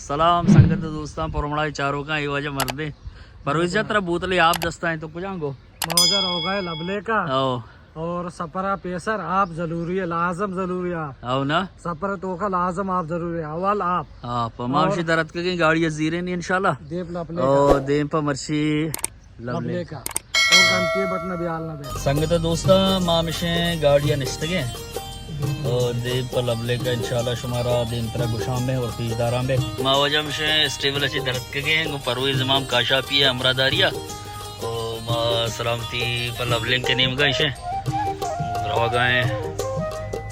سلام سنگت دوستاں، پرمڑائی چاروکاں، اے واجہ مردیں۔ پرویز جان، ترا بوتلے آپ دستائیں، تو کجام گو؟ ما واجہ روگائے لبلے کا۔ او۔ اور سفر پیسر آپ ضروری ہے، لازم ضروری ہے آپ۔ او نا؟ سفر توکا لازم آپ ضروری ہے، اول آپ۔ ہاں، پہ ما اور ہمشی درت کے گاڑی زیریں انشاءاللہ۔ دیپ لبلے کا۔ او دیم پہ مرشی لبلے کا۔ اور گھنٹی بٹن بیال نہ بے۔ سنگت دوستاں، ما ہمشیں گاڑی نشتگیں۔ اور دیم پہ لبلے کا انشاءاللہ شمارا دیم ترا گشان بے اور پیش داران بے۔ ما واجہ ہمشیں اسٹیبل اچی درتکگیں، گوں پرویز امام کاشاپی ہے، ہمراہ داریا۔ او ما سلامتی پہ لبلنک نیمگا ایشیں روگائیں۔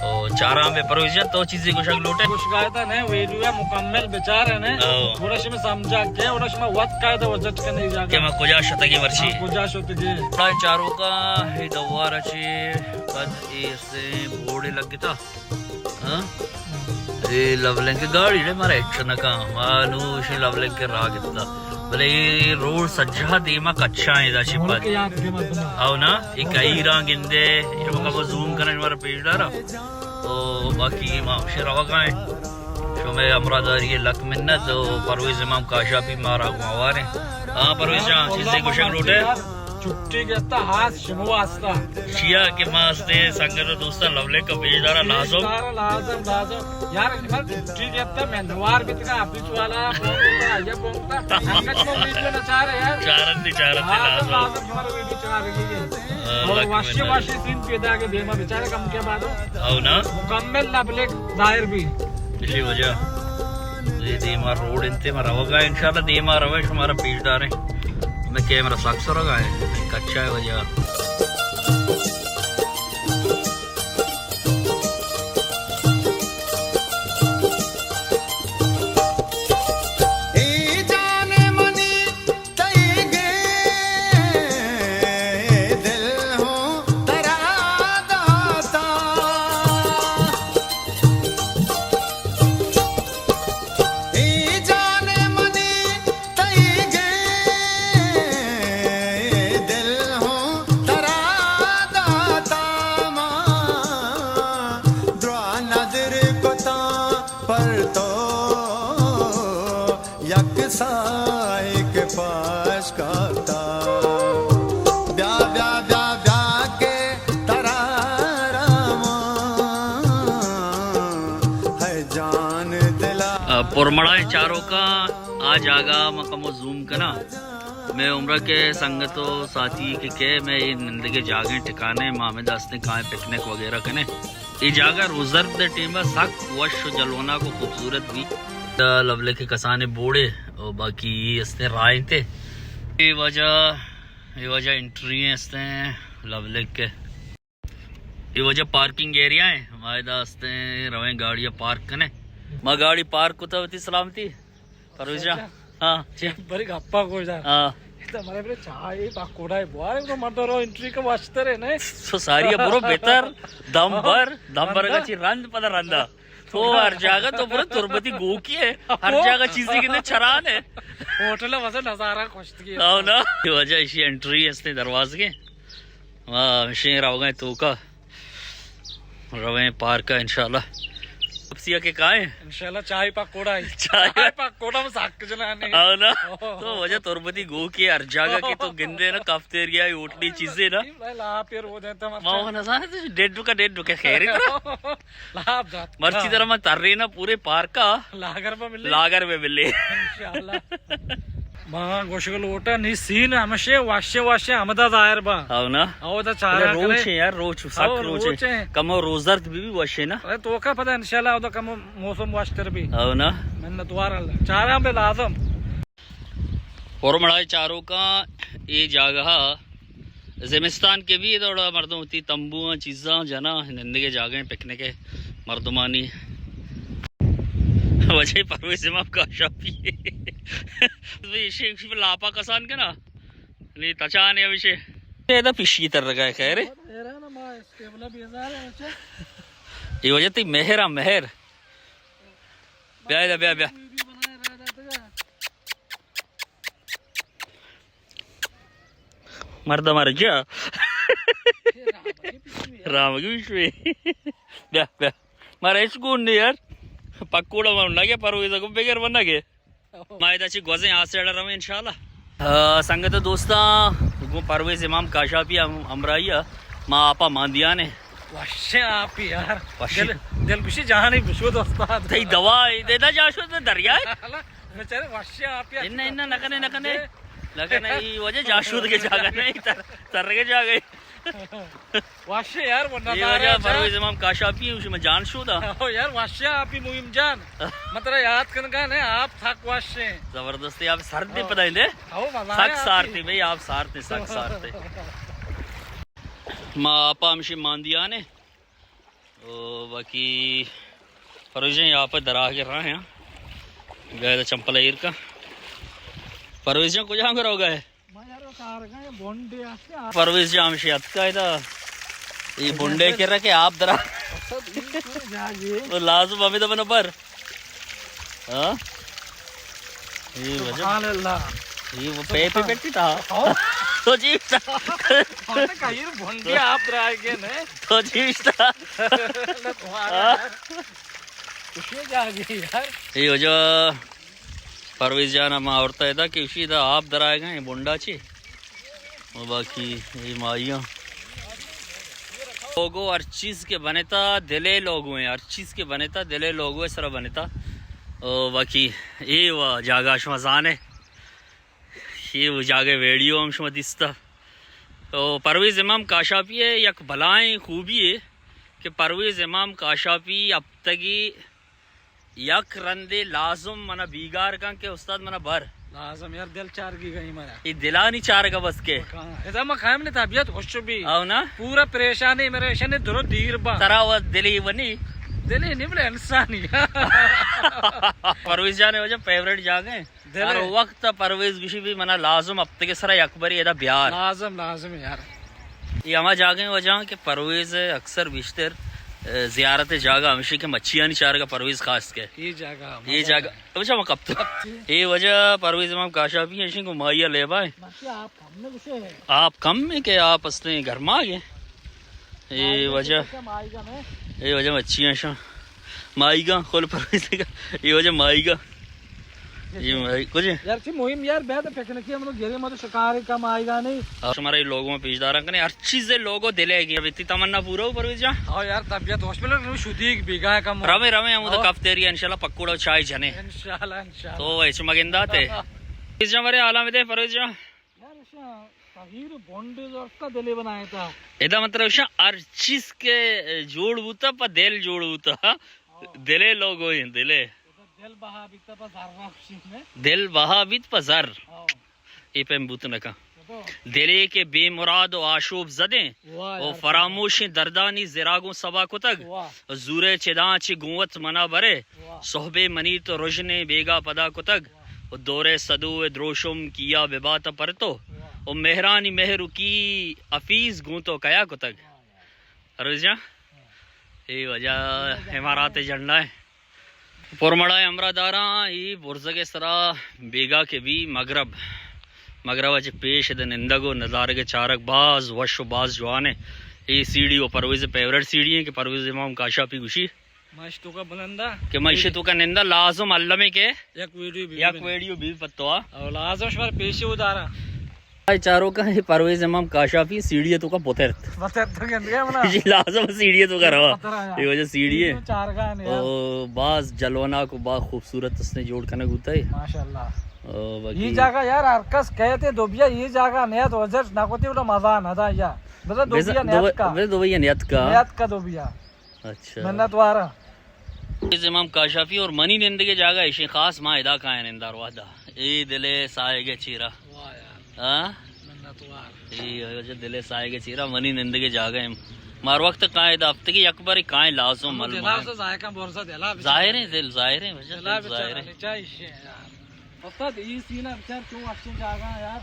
او چاراں بے پرویز جان، تو چیزی گوشگ لوٹے؟ گوشگائے تا نے، ویڈیو مکمل بچار ہے نے۔ او۔ گوڑا شما سمجھا کے، گوڑا شما وقت قاعدہ وجٹ کرنے جاگا۔ کہ ما کجا شتگی مرشی؟ ہاں، کجا شتگی؟ بڑا چاروکا، ہے دوارا چی، پد ایسے بوڑے لگتا۔ ہاں؟ اے لولیں کہ گاڑی نے مارا ہچ نہ کاں۔ ما نو شی لولیں کہ راہ گپتا۔ بلے اے روڈ سجہ دیما کچا ایں دا چی پد۔ او نا، اے کئی راہ گندے، اے مکا کو زوم کرنے مارا پیش دارا۔ تو باقی ما ہمشے روگا ایں۔ شمے ہمراہ داری لک منت، تو پرویز امام کاشاپی مارا گواریں۔ ہاں پرویز جان، چیزے گوشگ لوٹے؟ چھٹی گتا ہاس شمو واسطہ۔ چیا کہ ما ہستیں سنگت و دوستاں لولے کا پیش دارا لازم۔ پیش دارا لازم، لازم۔ یار، من چھٹی گتا، میں نوار بیتگا، آفیس والا، یہ بونگتا، سنگت کو ویڈیو نہ چاہ رہے یار۔ چارنتی، چارنتی لازم، لازم۔ لازم تمہارا ویڈیو چاہ رہی ہے۔ ہاں، اور لک واشی منت۔ واشی سین پیدا کے دیما بیچارے کم کیا بات ہو۔ او نا۔ مکمل لبلے ظاہر بھی۔ اسی وجہ۔ اے دیما روڈ انتے، ما روگا انشاءاللہ دیما روے شمارا پیش داریں۔ میں کیمرہ سک سرگا ہے، کچا ہے وجہ۔ اے جان منی تئی گے دل ہوں ترا داتا۔ اے جان منی تئی گے دل ہوں ترا داتا، ما درا نظر کتاں پر تو یک سائیک پاش کاتا۔ بیا، بیا، بیا، بیا کہ ترا راواں ہے جان دلا۔ آ، پرمڑائیں چاروکاں آ جاگہ ما کمو زوم کناں۔ میں عمرہ کے سنگت و ساتھی کہ کہ میں اے نندگے جاگہیں ٹکانے ما ہمیں داستیں کائیں پکنک وغیرہ کنے۔ اے جاگہ روزرد ٹیم سک وش و جلوناک و خوبصورت بی۔ لولے کے کسانے بوڑے او باقی اے استیں رائیں تے۔ اے وجہ، اے وجہ انٹری ہیں استیں لولے کے۔ اے وجہ پارکنگ ایریا ہیں، ما ادا استیں رویں گاڑی پارک کنے۔ ما گاڑی پارک کتا وتی سلامتی۔ پرویز جان۔ ہاں۔ بری گپا گوش دار۔ ہاں۔ اے تو ہمارے بلے چائے پکوڑا ہے، بوارے تو مردو رو انٹری کا واشتر ہے نے۔ تو ساری برو بہتر، دم بھر، دم بھر کا چی رند پدا رندا۔ تو ہر جاگہ تو برو تربتی گوکی ہے، ہر جاگہ چیزی کنے چران ہے۔ ہوٹل واسے نظارہ خوشتگی۔ او نا، اے وجہ ایشی انٹری ہستے دروازگے۔ واہ، شیں روگا توکا۔ رویں پارک ءَ انشاءاللہ۔ واپسی ءَ کہ کائیں؟ انشاءاللہ چائے پکوڑا ہی۔ چائے۔ چائے پکوڑا میں سک جنانے۔ او نا۔ او۔ تو وجہ تربتی گوکی ہر جاگہ کہ تو گندے نا کافتیریا، ہوٹلی چیزے نا۔ بھائی لاپ یہ رو دیتا مرچی۔ ما وہ نہ زانے تو ڈیڈ کا ڈیڈ کا خیر ہے ترا۔ لاپ جات۔ مرچی ترا میں تر رہی نا پورے پارک کا۔ لاگر پہ ملے۔ لاگر پہ ملے۔ انشاءاللہ۔ ما گوشگ لوٹا نی سین ہمشے واشے واشے ہمدا ظاہر با۔ او نا۔ او دا چارا بلے روچ کرے۔ ہے یار، روچ، سک او روچ ہے۔ روچ ہے۔ کمو روزرد بی بی وشے نا۔ ارے توکا پدا انشاءاللہ او دا کمو موسم واشتر بی۔ او نا۔ منت وار اللہ۔ چارا بے لازم۔ اور مڑائے چاروکاں اے جاگہ زمستان کہ بی، ادا مردم وتی تمبو آں، چیزاں جناں، نندگے جاگہ ایں، پکنک ءِ مردمانی۔ وجہ پرویز امام کاشاپی۔ ایشی، ایشی پہ لاپا کسان کنا۔ نی تچان ہے ہمیشے۔ ادا پیشی تر رگا ہے خیر ہے۔ اے وجہ تئی مہر آ مہر۔ بیا ادا، بیا، بیا۔ مردم ار جا۔ رام کی بشوی۔ بیا، بیا۔ مارا ہچ گون نہیں یار۔ پکوڑا من نہ گیا، پرویزا کو بغیر من نہ گیا۔ ما ادا چہ گوزیں آ سیڑا رویں انشاءاللہ۔ آ، سنگت دوستاں، گوں پرویز امام کاشاپی ہم-، ہمراہی ءَ ما آپا ماندیان ایں۔ وشیں آپی یار۔ وشیں۔ دل، دل گوشی جانی بشود استاد۔ تئی دوا اے دے دا جاشود دریا اے۔ بیچارے وشیں آپی۔ انہ، انہ، نہ کنے، نہ کنے۔ نہ کنے، ای وجہ جاشود کے جاگہ نہیں، تر، تر کے جاگہ۔ وشیں یار، وہ اے نظارہ وجہ جان۔ پرویز امام کاشاپی ایں، شما جان شودا۔ او یار، وشیں آپی مہیم جان۔ من ترا یاد کنگا نے، آپ تھک وشیں۔ زبردست اے، آپ سرد دے او۔ پدائیں دے۔ او، مزہ سک آپی۔ سارتے بھائی، آپ سارتے، سک سارتے۔ ما آپا ہمشی ماندیانے۔ او، باقی پرویز جان آپ دراہ کے راہ ہیں۔ گئے تو چمپل ایر کا۔ پرویز جان کجا کرو گئے؟ پرویز جان ہمشی اتکا ادا۔ یہ بنڈے کے رکھے آپ درا۔ تو لازم ہمیں تو بنا پر۔ ہاں؟ یہ وجہ۔ سبحان اللہ۔ یہ وہ پے پے بیٹھی تھا۔ ہاں۔ تو جی تھا۔ ہاں، تو کہیں بنڈے آپ درا گئے نا۔ تو جی تھا۔ اللہ تمہارا ہاں؟ یار۔ خوشی جا گئی یار۔ یہ وجہ پرویز جان ہما عورت ادا کہ اشی دا آپ درائے گئے بنڈا چی۔ و باقی یہ مائیاں لوگو ہر چیز کے بنتا دلے لوگو ہیں، ہر چیز کے بنتا دلے لوگو ہے سرا بنتا۔ او باقی یہ و جاگہ شما زانے، یہ و جاگہ ویڈیو ہم شما دیستا۔ تو پرویز امام کاشاپی ہے، یک بلائیں خوبی ہے کہ پرویز امام کاشاپی ہفتگی یک رندے لازم منا بیگار کن کہ استاد منا بر۔ لازم یار، دل چارگی گئی منا۔ یہ دلانی چارگا بس کے۔ اذا ما قائم نے طبیعت خوش بھی۔ او نا؟ پورا پریشانی میرے شنے درو دیر با۔ ترا و دلی ونی۔ دلی نہیں بلے انسانی۔ پرویز جانے وجہ فیوریٹ جاگہ ہیں۔ دل ہر ہے۔ وقت پرویز گوشی بھی منا لازم ہفتگے سرا یک بری ادا بیار۔ لازم، لازم یار۔ یہ ہما جاگہ ہیں وجہ کہ پرویز اکثر بیشتر، اے، زیارت جاگہ ہمشی کہ مچھیانی چارگا پرویز خاص کے۔ یہ جاگہ، یہ مزہ جاگہ، ہے۔ وجہ ما کپتو۔ کپتی۔ یہ وجہ پرویز امام کاشاپی ہیں، شنگو ماہی لیبا ہے۔ ماشی آپ کم نے گوشے ہے۔ آپ کم میں کہ آپ اصلیں گھر ما گئے۔ یہ وجہ، یہ وجہ مچھیاں شاں۔ مائیگاں، کل پرویز کا۔ یہ وجہ مائیگاں۔ یہ مائی-، کچھ؟ یار، چی مہم یار، بیا تو پکنکی ہم لوگ گرے، ما تو شکار کم آئیگا نہیں۔ اور شمارا یہ لوگوں میں پیش دارا کنے، ہر چیز لوگوں دلے گی۔ اب اتنی تمنا پورا ہو پرویز جان۔ ہاں یار، طبیعت ہوش ملو، نو شدیگ بیگاہ کم ہو۔ رمے، رمے، ہم تو ہاں۔ کفتری انشاءاللہ پکوڑا چائے جنے۔ انشاءاللہ، انشاءاللہ۔ تو وہ ایسے مگندہ تے۔ پرویز جان، ہمارے عالم دے پرویز جان۔ یار، اشاں تغییر بونڈز اور کا دلے بنائے تھا۔ ادا مطلب اشاں ہر چیز کے جوڑ بوتا پا دل جوڑ بوتا۔ ہاں۔ دلے لوگو ہیں، دلے۔ ادا دل بہا بیتا پا زر خوشی میں۔ دل بہا بیت پا زر۔ ہاں۔ اے پیم بوت نکا۔ تو۔ دلے کے بے مراد و آشوب زدیں واہ و یار، فراموشیں دردانی زراگوں سبا کتگ۔ واہ۔ و زورے چداں چہ گوں وت منا برے۔ واہ۔ سہبے منی تو رژنے بیگا پدا کتگ۔ واہ۔ و دورے سدو ء دروشم کیا ببات پرتو۔ واہ۔ و مہرانی مہر و کی افیز گوں تو کیا کتگ۔ واہ یار۔ پرویز جان؟ ہاں۔ اے وجہ امارات جنڈا ہے۔ پرمڑا ہمراہ داراں، ای برزگ سرا بیگا کے بھی مغرب، مغرب چہ پیش دے نندگ و نظارگ چارگ باز وش و باز جوان ہے۔ اے سیڑھی و پرویز فیورٹ سیڑھی ہیں کہ پرویز امام کاشاپی گوشی۔ ما اشی توکا بنندا۔ کہ ما اشی توکا نندا لازم المی کے یک ویڈیو بھی یک بنے۔ ویڈیو بھی پتو آ۔ او لازم شمار پیشی ادارا۔ اے چاروکاں، اے پرویز امام کاشاپی سیڑھی توکا پترت۔ پترت تو گندگا منا۔ جی لازم سیڑھی توکا روا۔ پترا یا۔ اے وجہ سیڑھی ہے۔ سیڑھی چارگاں نے یار۔ او باز جلوناک و باز خوبصورت اس نے جوڑ کنگ ہوتا ہے۔ ماشاءاللہ۔ او باقی یہ جگہ یار ہر کس کہتے دوبیا یہ جگہ نیت وزش نہ کوتی ولا مزہ نہ تھا یا۔ بس دوبیا نیت کا۔ بس دوبیا نیت کا۔ نیت کا دوبیا۔ اچھا۔ منت وارا۔ پرویز امام کاشافی اور منی نندگے جاگہ ایشیں خاص ما ادا کائیں نندار وحدہ۔ اے دلے سائے گے چیرا۔ واہ یار۔ ہاں؟ منت وار۔ اے وجہ دلے سائے گے چیرا منی نندگے جاگہ ہیں۔ مار وقت کائیں ادا ہفتے کی یک باری کائیں لازم ہم مل دلا مائیں۔ سے ذائقہ بورسا دلا بچارا۔ ظاہر ہے دل، ظاہر ہے وجہ دلا دل ظاہر بچارا ہے۔ نچا ایشیں یار۔ استاد، ای سینا بچار کیوں وشیں جاگہ یار۔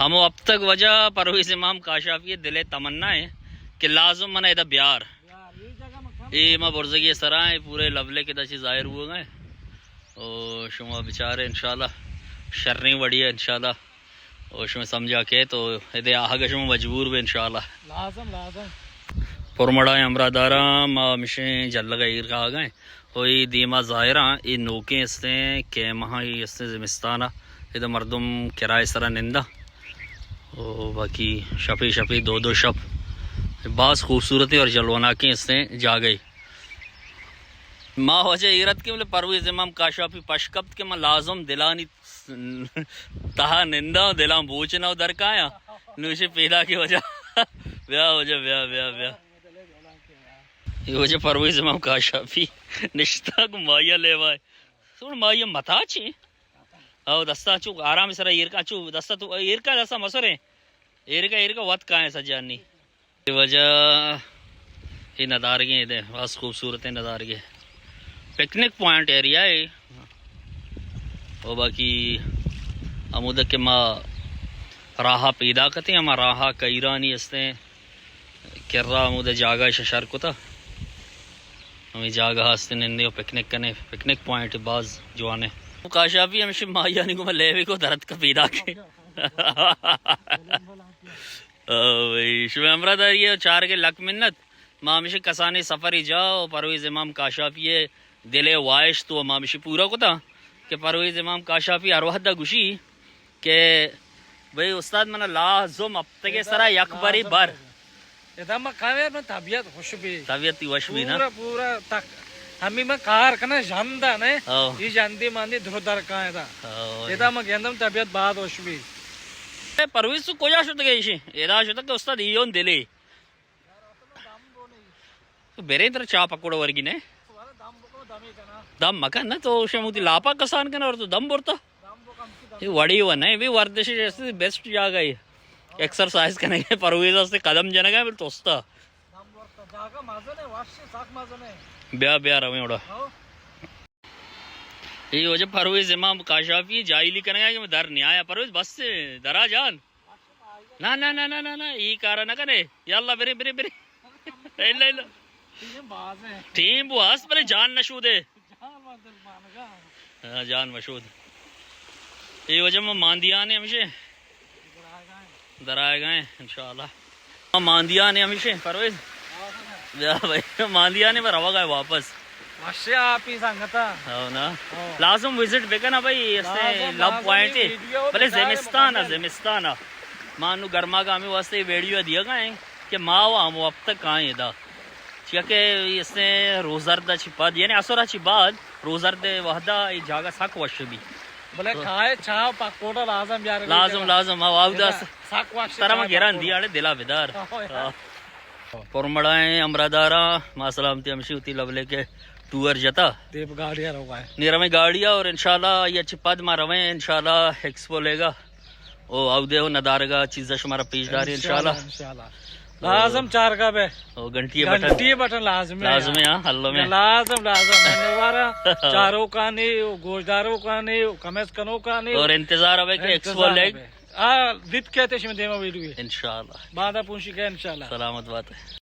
ہمو ہفتگ وجہ پرویز امام کاشافی دلے تمنا ہے کہ لازم من ادا بیار۔ اے ما برزگی سرا ہیں، پورے لبلے کے دچی ظاہر ہوئے گئے۔ او شما بچارے انشاءاللہ شریں وڑی ہے انشاءاللہ۔ او شما سمجھا کے تو ادے آہگ شما مجبور بے انشاءاللہ۔ لازم، لازم۔ پرمڑائیں ہمراہداراں، ما ہمشیں جلگا ایر کاگا ایں۔ او اے دیما ظاہراں اے نوکیں استیں کہ ماہاں اے استیں زمستانا ادا مردم کرائے سرا نندا۔ او باقی شپے شپے دو دو شپ باز خوبصورتیں اور جلوناکیں استیں جاگہے۔ ما واجہ ایر اتکیں بلے پرویز امام کاشاپی پش کپت کہ من لازم دلانی تہا ننداں، دلاں بوچناں و درکایاں۔ نوشے پیداکے واجہ۔ بیا واجہ، بیا، بیا، بیا۔ اے واجہ پرویز امام کاشاپی نشتہ گوں ماہیا لیوائے۔ سوڑ ماہیا متا چی؟ او دستا چو آرام سرا ایر کا، چو دستا تو ایر کا، دستا مسرے۔ ایر کا، ایر کا وت کائیں سجانی۔ اے واجہ اے ندارگیں، دے باز خوبصورتیں ندارگے۔ پکنک پوائنٹ ایریا اے۔ او باقی ہمودا کہ ما راہا پیداک اتیں، ہما راہا کئیرانی استیں، کرا ہمودا جاگہ اش شر کتا۔ ہمیں جاگہ استیں نندے و پکنک کنے، پکنک پوائنٹ باز جوانے۔ کاشاپی ہمشی ماہیانی گوما لیوے کو درد کا پیداکے۔ او بھئی، شمئے ہمراہداری ء چارگ ء لک منت۔ ما ہمیشہ کسانیں سفرے جا و پرویز امام کاشافی ء دل ء واہشت و ما ہمیشہ پورا کتا کہ پرویز امام کاشافی ہر وہدا گوشی کہ بھئی استاد، منا لازم ہفتگے سرا یک بری بر۔ ادا ما کاوے، من طبیعت خوش بی۔ طبیعت تی وش بی نا؟ پورا، پورا تک۔ ہمی من کار کنا ژند ء نے۔ او۔ ای ژندی مندی درو درکاں ادا۔ او۔ ادا من گندم طبیعت باز وش بی۔ اے پرویز تو کجا شتگ ایشی؟ ادا شتگ کہ استاد ایون دلی۔ تو برے تر چا پکوڑا ورگی نے؟ دم مکن نا، تو شموتی لاپا کسان کنا اور تو دم برتا۔ اے وڑی و نہ، بھی ورزش جیسے بیسٹ جاگہ ہے۔ ایکسرسائز کرنے کے پرویز سے قدم جنگا بل توستا۔ بیا، بیا، رویں اڑا۔ اے وجہ پرویز امام کاشافی جاہلی کرنے کہ میں در نہیں آیا۔ پرویز بس درا جان۔ نہ، نہ، نہ، نہ، نہ، نہ، ای کارا نہ کنے۔ یا اللہ، برے، برے، برے۔ اللہ، اللہ۔ ٹیم بو ہست، بلے جان نشودے۔ ہاں، جان مشود۔ اے وجہ ما ماندیانے ہمشے۔ درائے گئے انشاءاللہ۔ ما ماندیانے ہمشے، پرویز۔ بیا بھائی، ماندیانے پر روگا ہے واپس۔ وشے آپ ہی سنگتا۔ ہاں نا۔ ہاں۔ لازم وزٹ بکنا بھائی، اس سے لازم، لو لازم پوائنٹ یہ ہے۔ ویڈیو بلے بچارے زمستان ہے، مکمل۔ زمستان ہے۔ ما نو گرما گامی واسطے ویڈیو دیا گئے کہ ما و ہم وقت کائیں دا۔ چیا کہ اس نے روزرد چی پد، یعنی اسرا چی بعد، روزرد وحدا ای جاگہ سک وش بی۔ بلے تو کائے چاہ پکوڑا لازم یار، لازم، لازم، او، او ادا دس سک وش ترا ما چاہ گران پکوڑا۔ دی اڑے دلا بدار۔ ہاں، ہاں۔ ہاں۔ پرمڑائیں ہمراہداراں، ما سلامتی ہمشی ہوتی لبلے کے ٹور جتا۔ دیپ گاڑی روگا ہے۔ نی رویں گاڑی اور انشاءاللہ یہ چی پد ما رویں انشاءاللہ ایکسپو لے گا۔ او، او دے ہو ندارگا چیزا شمارا پیش داری انشاءاللہ۔ انشاءاللہ، انشاءاللہ۔ او، لازم چارگا بے۔ او، گھنٹی بٹن۔ گھنٹی بٹن لازم ہے لازم یار۔ ہے، ہاں، ہلو میں۔ لازم، لازم۔ منوارا چاروکانی، گوشداروکانی، کمنٹس کنوکانی۔ اور انتظار ہے کہ ایکسپو انتظار لے۔ ہے۔ آ، دیت کہتے شمی دیما ویڈیو ہے۔ انشاءاللہ۔ بعدا پونشی کے انشاءاللہ۔ سلامت بات ہے۔